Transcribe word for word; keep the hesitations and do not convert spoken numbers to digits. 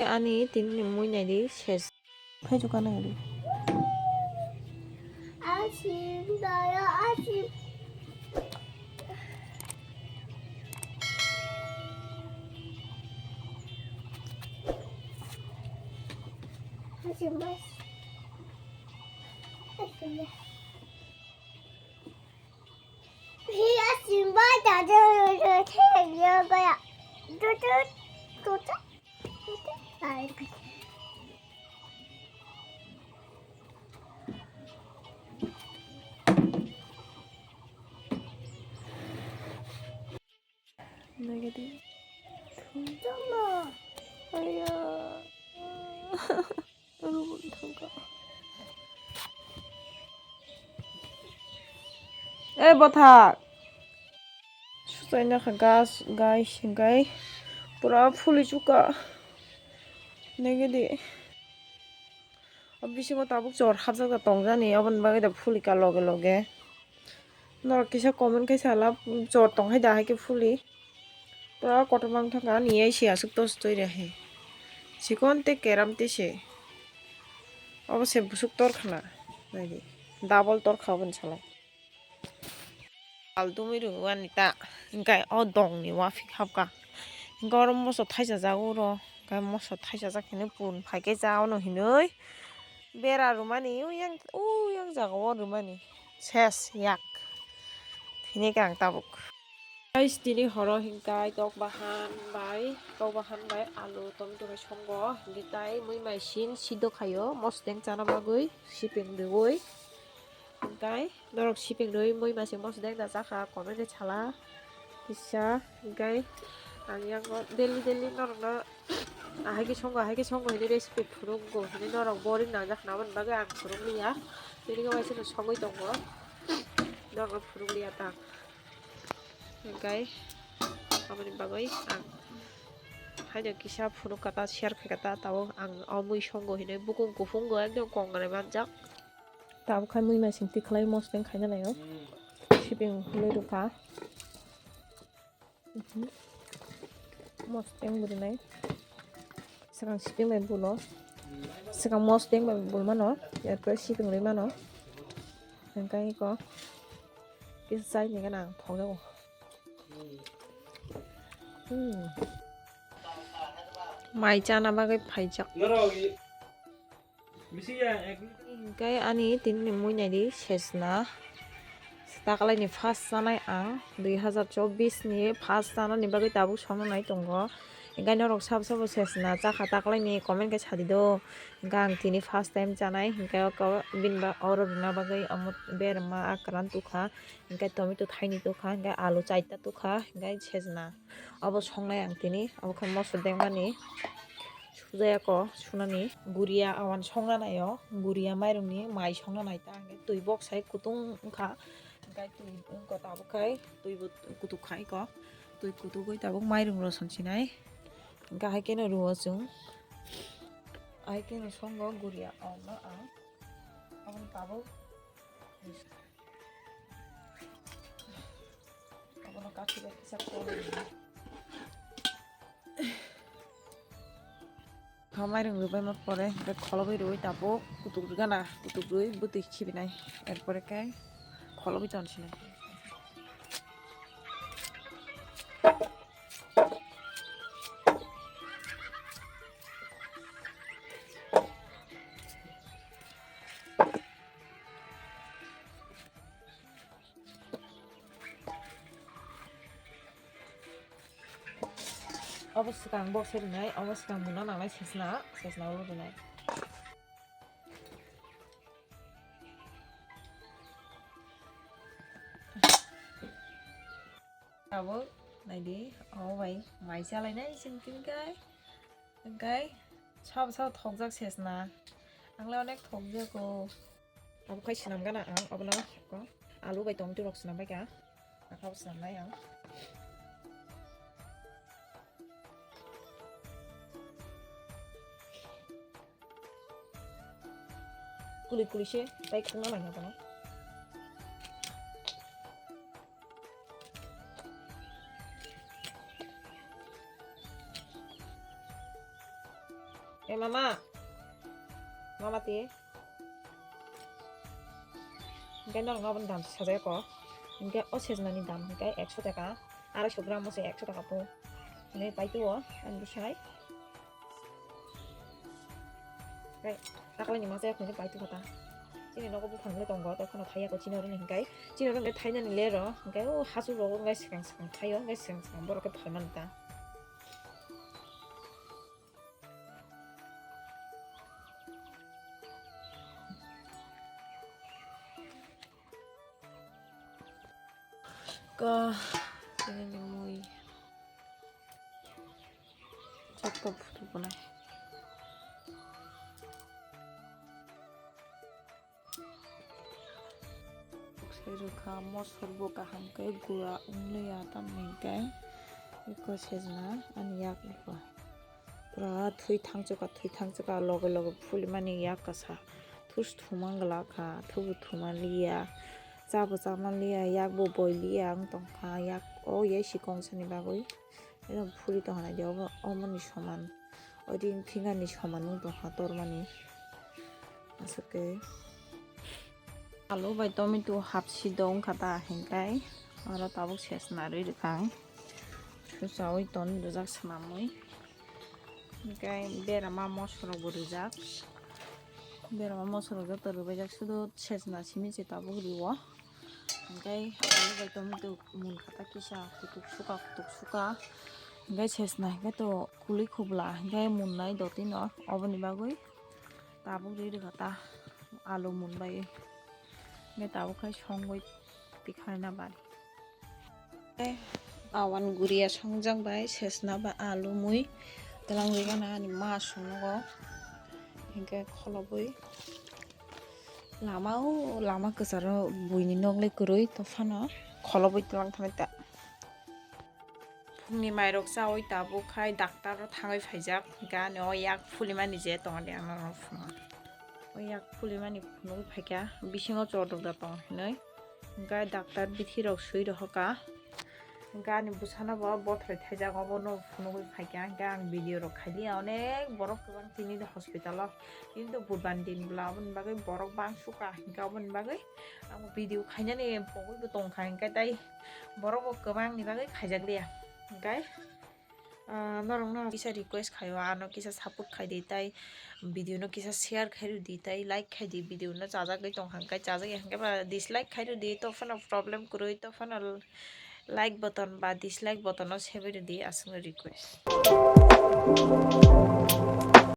Ani tini ni mui nai di ses. Phai juka nai di. Nagadi. Thum. Aya. Rubun thangka. Eh, bothak. Susaina kha gas, guys, hingkai pura phuli chuka. Nagadi. O bisingo tabuk chor hapjak da tongjani, oboni bagwi da phuli ka loge loge. Norok kisa comment khe sala, chor tong hai da hai khe phuli. Pura kotor mang thangka, ani ai se aswk tos toi re he. Sikon te keram te se. Obo se busuk tor khana. Naidi. Double tor kha oboni salo. Al tumui rwani ta. Hingkai o dongni uafik hapka. Hingke oro moso thaisa jak oro. Hingke moso thaisa jak hinui pun phaikhe cha ono hinui. Bera rwmani, uyang, uyang jaga o rwmani. Ses yak. Hinui khe ang tabuk. Guys, tini horo hingkai tok bahan bai, tok bahan bai alu, tomato bai songo. Hingke tai mui mai sin sido khaio, mosodeng chana bagwi, sipeng rwui. Hingkai norok sipeng rwui mui mai sin mosodeng da chakha, comment khe sala. Kisa, hingkai ang yang daily daily norokno Ahai khe songo, ahai khe songo hinui recipe phurukgo hinui norok boring nangjak naboni bagwi ang phurukliya. Tini khe waisa no sogwi tongo. Norokno phurukliya ta. Hingkai aboni bagwi ang haino kisa phunuk kata share khai kata tabuk ang o mui songo hinui bukung kuphungo ekdom kongrai manjak. Tabuk khai mui naising tikhlai mosodeng khaina naio. Siping loi rwkha. Mhm. Mosodeng bwrwnai. Swkang siping bai bulo. Swkang mosodeng bai bul mano. Erpore siping rwi mano. Hingkai eko kisa chai ni gana ang thok jago. Hmm. Mai chana bagwi phaijak. Hingke ani tini ni mui nai di sesna. Taklaini first chanai ang dui hazar chobbish ni first chanani bagwi tabuk songna nai tongo. Hingke norok sabo sabo sesna chakha taklaini comment khe sadi do. Hingke ang tini first time chanai hingke oko bini ba oro rwna bagwi omo berma akran tukha. Hingke tomato thaini tukha hingke alu chaita tukha hingke sesna. Obo songnai ang tini, obo khe moso dengmani sujaya ko sunani. Guria awan songna naio, guria mairungni mai songna nai ta hwnkhe twi bok sai kutung wngkha, hwnkhe twi wngkha tabuk khai twi bo kutuk khai ko, twi kutugwi tabuk mairung rw sonsinai, hwnkhe hai kheno rwo chwng, hai kheno songo guria awanno ang, aboni tabuk. Abono kathi bai kisa kol. Kha mairung rwbaima pore hwnkhe kholobwi rwui tabuk kutuk rwgana, kutuk rwui bwtwi khibinai, erpore khe kholobwi tonsinai. Obo swkang bokse rwnai, obo swkang muna nangnai sesna, sesna o rwnai. Tabuk naidi, obo bai mai chalainai chwng tini kai. Hwnkhe sabo sabo thokjak sesna. Ang le onek thokjago. Abo khai swnam gana ang obono alu bai tomato rok swnam baikha. Akhabo swnam nai ang. Kuli kuli se tai khungna nang abono. Eh, mama. Mama ti. Hingke norok no aboni dam sajai ko. Hingke o sejna ni dam hingke ekso taka. Arai so gram mo se ekso taka po. Hingke pai tu o, ang bwsai. Hingke taklai ni ma se hingke pai tu kata. Chini nogo buphang le tongo, tei kheno thaiya ko chini oro ni hingke. Chini oro hingke thaina ni le ro. Hingke o hasu rogo hingke swkang swkang thaio, hingke swkang swkang borok khe phalmani ta. Ka, ini ni mui. Cakep tu punai. Rwkha mosor bo kaham khe gura wngya tamni hwnkhe eko sejna ani yak eko pura thwi thangchukha, thwi thangchukha, loge loge phulimani yak kasa thus thuma glak kha, thubu thuma liya, chabo chama liya, yak bo boi liya wng tongkha, yak o yai sikong sani bagwi. Eno phuri tongna di obo, omoni soman. Odi thingani soman wng tongkha tormani. Aswk khe. Alu bai tomato hapsi do wngkha ta hingkai. Oro tabuk sesna rwi rwkha ang. Susawi ton rijak swnamwi. Hingkai berama mosla rok bo rijak. Berama mosla rok joto rwbaijak, sudu sesna simi se tabuk rwo. Hingkai alu bai tomato munkha ta kisa kutuk suka, kutuk suka. Hingkai sesna hingkai to kuli khubla hingkai munnai dotino oboni bagwi tabuk ri rwkha ta alu munbai. Hingkai tabuk khai songwi tikhaina bari. Awan guria songjak bai sesna ba alu mui twlang rwgana ani ma songo hingke kholobwi. Lama o lama kwcharo buini nok le kwrwi to phano kholobwi twlang thangwi ta. Phungni mairok chawi tabuk khai doctor o thangwi phaijak, hingke ani o yak phulimani je tongo de ang norok phunukgo. O yak phulimani phunugwi phaikha, bisingo chordok da tong hinwi. Hingke doctor bithi rok swi rohorkha. Hingke ani bwsano bo bothoroi thaijak, obono phunugwi phaikha. Hingke ang video rok khailiya, onek borok kwbang tini de hospital o. Tini to budbani din bwla, oboni bagwi borok bang sukha. Hingke oboni bagwi ang video khainani pogwi bo tongkha. Hingke tai borok bo kwbangni bagwi khaijakliya. Hingke Ah, norokno kisa request khaio, ano kisa support khai di, tai video no kisa share khai rw di, tai like khai di, video no chajagwi tong hang kai chajak ya hingke ba dislike khai rw di, to phano problem kwrwi, to phano like button ba dislike button no sebai rw di, aswkno request.